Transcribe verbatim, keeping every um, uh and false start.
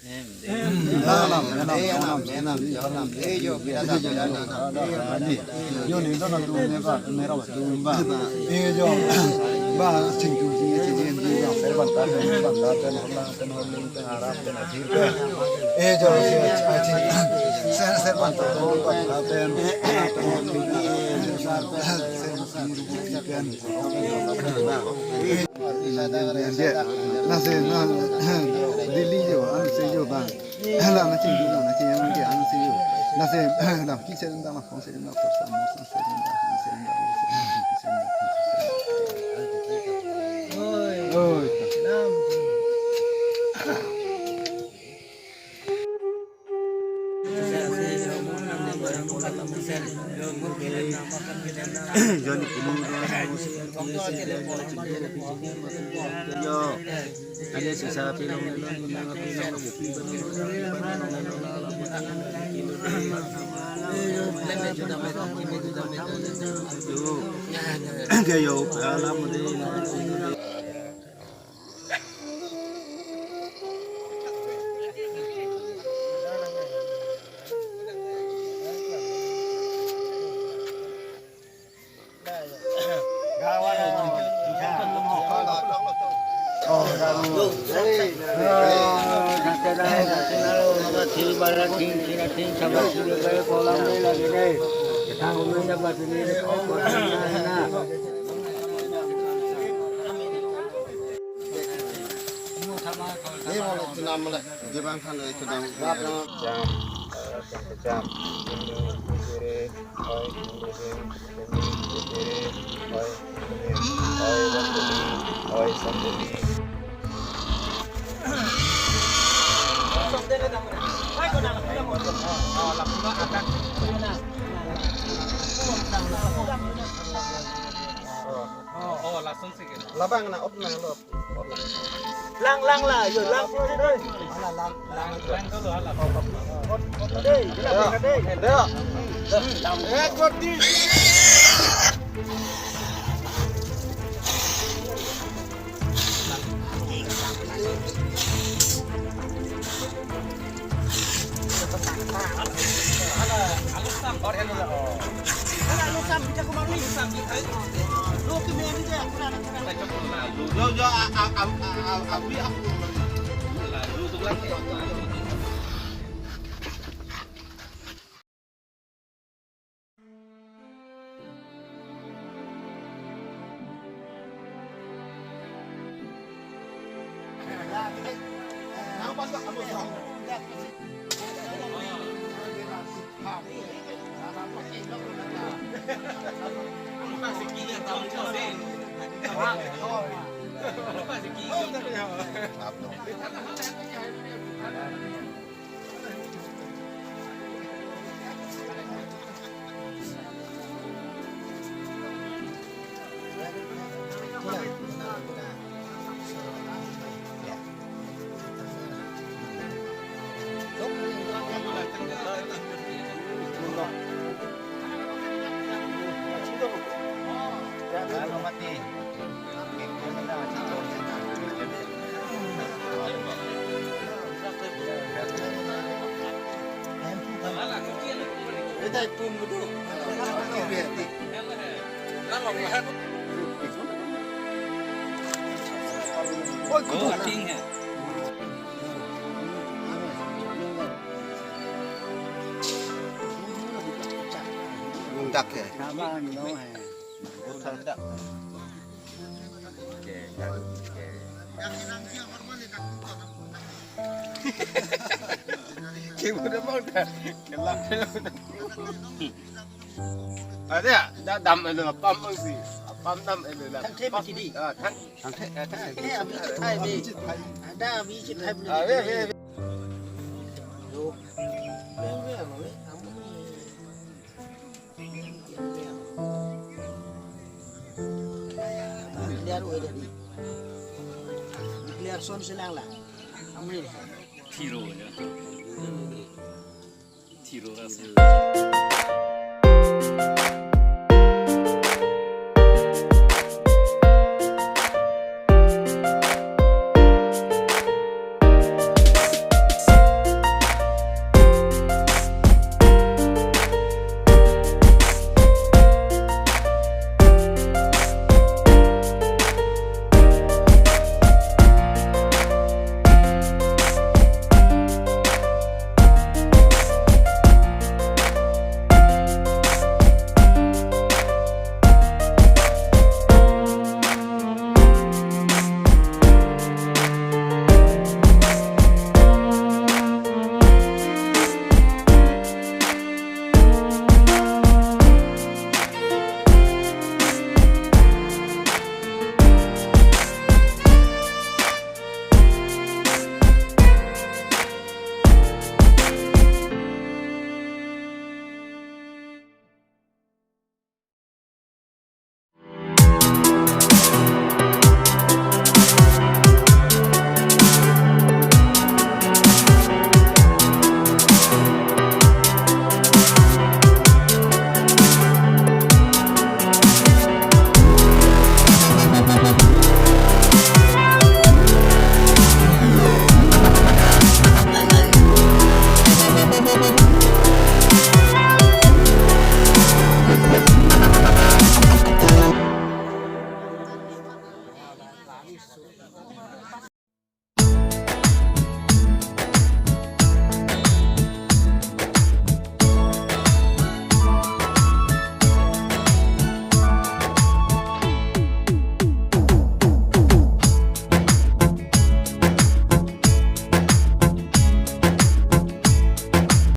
Enam, enam, enam, enam, enam. Eh, yo, pira da, pira da. Yo, ni dona tu ne ba, ne ra ba tu ba. Eh, yo, ba, sing tu sing sing sing sing, ba, ser ban ta, ser ban ta, ten hola, ten hola, ten harap, ten athir, ten. Eh, yo, ser, ser, ser ban ta, ten ban ta, ten, ten hola, ten, ten, ten. Lasi, na, Delhi yo, ansi yo ba. La, na ching yo, na ching yo, na ching yo, na ching yo. Lasi, la, ki se da, la, kong se da, la, kong se da, la, kong se da, la, kong se da, la, kong se da. Oi. Yo, ale sisa pilong, pilong, pilong, pilong. Yo, kayo, alam mo din. Jam, jam, jam. Oi, oi, oi, oi, oi. Oh, oh, lason sige. Labang na, op na, lo. Lang, lang la, yo, lang. Ala, lang, lang. Lang dolo, ala. Dei, dei, dei. Eh, koti. Dak ya. Oke, oke. Kamu udah mau dah. Kelak. Ada ya? Dah dam elo, apam bang si. Apam dam elo lah. Thang the ma kidi. Ah, thang. Thang the, eh, thang the. Eh, abi chithai bi. Ada abi chithai bi. Ah, be, be, be. Yo. Be, be, be. Declare oi dei. Declare son selang la. Amri. Thiro ya. Thiro rasa.